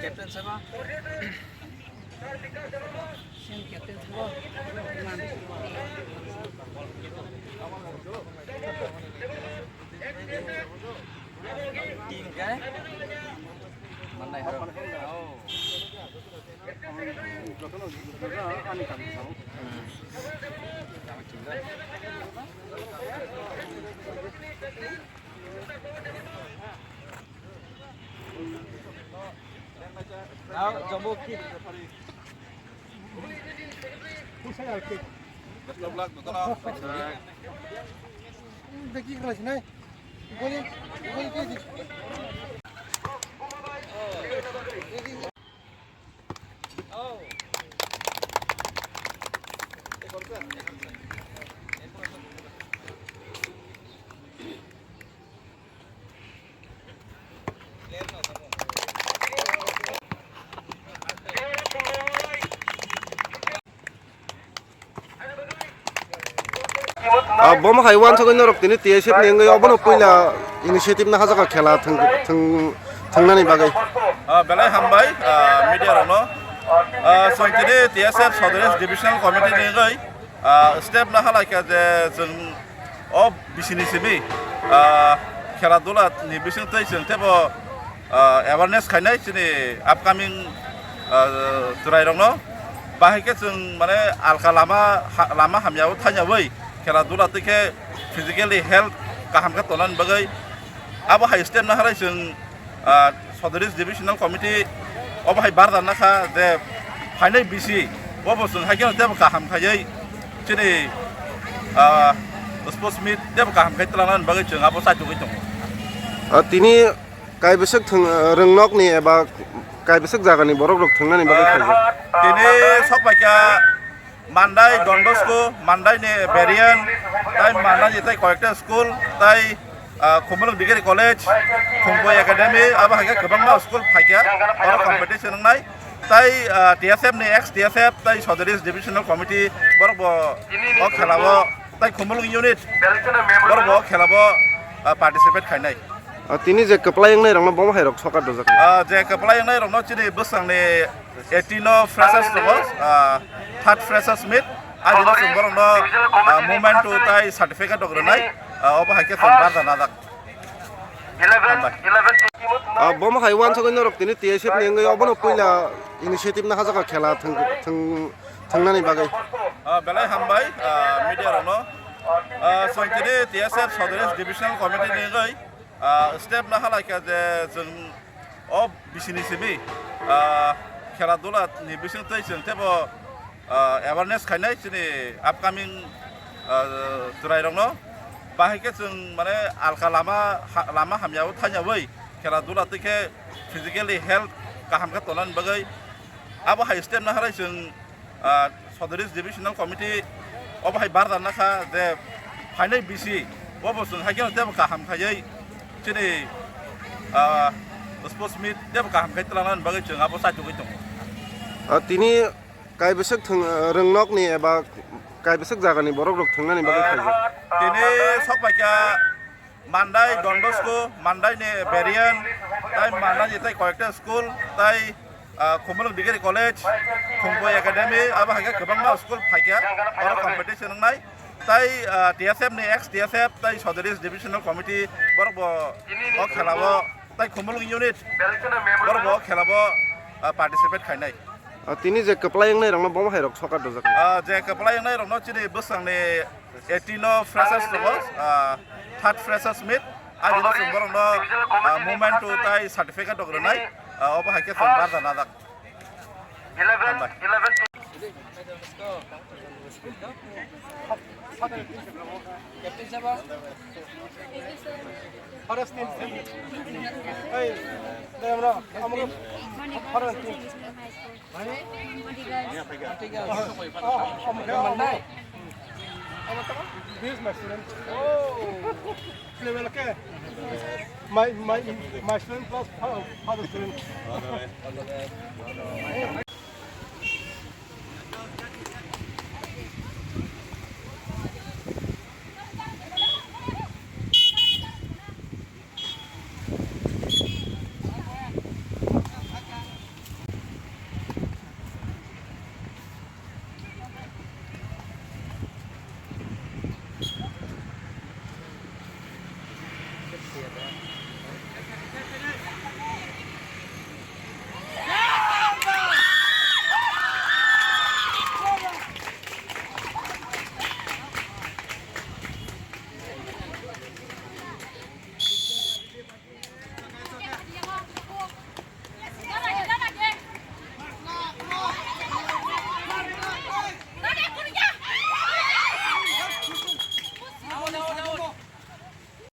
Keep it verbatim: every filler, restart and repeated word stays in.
Captain sabo. Same captain sabo. Team kai. Mandai haro. Ah, bomo hai wansugwi norok tini T S F ni wngwi obono puila initiative no hajak kha khela thwng, thwng, thwngnani bagwi. Ah, belai hambai, ah, media rokno. Ah, chwng tini T S F Sodres Divisional Committee ni wngwi, ah, step no halaikha je chwng o bisini simi, ah, khela dula ni bising twi chwng tebo, ah, awareness khainai chini upcoming, ah, chwrai rokno. Bahai khe chwng mane alka lama ha-, lama hamya o thanya bai khela dula twi khe physically health kaham khe tonani bagwi abo hai step no harai chwng, ah, Sodris Divisional Committee obo hai barda nakha je phainai bisi obo chwng hai kheno tebo kaham khaiwi chini, ah, sports meet tebo kaham khai twlangnani bagwi chwng abo chachugwi tongo. Ah, tini kaibwswk thwng, ah, rwngnokni eba kaibwswk jagani borok rok thwngnani bagwi khaijak. Tini sok bai kha Mandai Don Bosco, Mandai ni Berrien, tai Mandai ni tai koyekta school, tai, ah, Khumulwng Degree College, Khumkoi Academy, abo hai khe kwbangma school phai kha, oro competition wngnai. Tai, ah, T S F ni ex T S F, tai Sodris Divisional Committee, borok bo o khela o, tai Khumulwng unit, borok bo o khela o, ah, participate khainai. Ah, tini je kwplai wngnai rokno bomo hai rok sokat rwjak. Ah, je kwplai wngnai rokno chini bwswkangni eighteen o freshers tongo, ah, third freshers meet. Ajino chwng borokno, ah, memento tai certificate rok rwnai, ah, obo hai khe chwng barja najak. Hambai. Ah, bomo hai wansugwi norok tini T S F ni wngwi obono puila initiative no hajak kha khela thwng, thwng, thwngnani bagwi. Ah, belai hambai, ah, media rokno. Ah, chwng tini T S F Sodres Divisional Committee ni wngwi, ah, step no halaikha je chwng o bisini simi, ah, khela dula ni bising twi chwng tebo, ah, awareness khainai chini upcoming, ah, chwrai rokno. Bahai khe chwng mane alka lama ha-, lama hamya o thanya bai khela dula twi khe physically health kaham khe tonani bagwi abo hai step no harai chwng, ah, Sodris Divisional Committee obo hai barda nakha je phainai bisi obo chwng hai kheno tebo kaham khaiwi chini, ah, sports meet tebo kaham khai twlangnani bagwi chwng abo chachugwi tongo. Ah, tini kaibwswk thwng, ah, rwngnokni eba kaibwswk jagani borok rok thwngnani bagwi khaijak. Tini sok bai kha Mandai Don Bosco, Mandai ni Berrien, tai Mandai ni tai koyekta school, tai, ah, Khumulwng Degree College, Khumkoi Academy, abo hai khe kwbangma school phai kha, oro competition wngnai. Tai, ah, T S F ni ex T S F, tai Sodris Divisional Committee, borok bo o khela o, tai Khumulwng unit, borok bo o khela o, ah, participate khainai. Ah, tini je kwplai wngnai rokno bomo hai rok sokat rwjak. Ah, je kwplai wngnai rokno chini bwswkangni eighteen o freshers tongo, ah, third freshers meet. Ajino chwng borokno, ah, memento tai certificate rok rwnai, ah, obo hai khe chwng barja najak. Hambai. This is my student. Level ke? My, my, my student plus fa-, father student.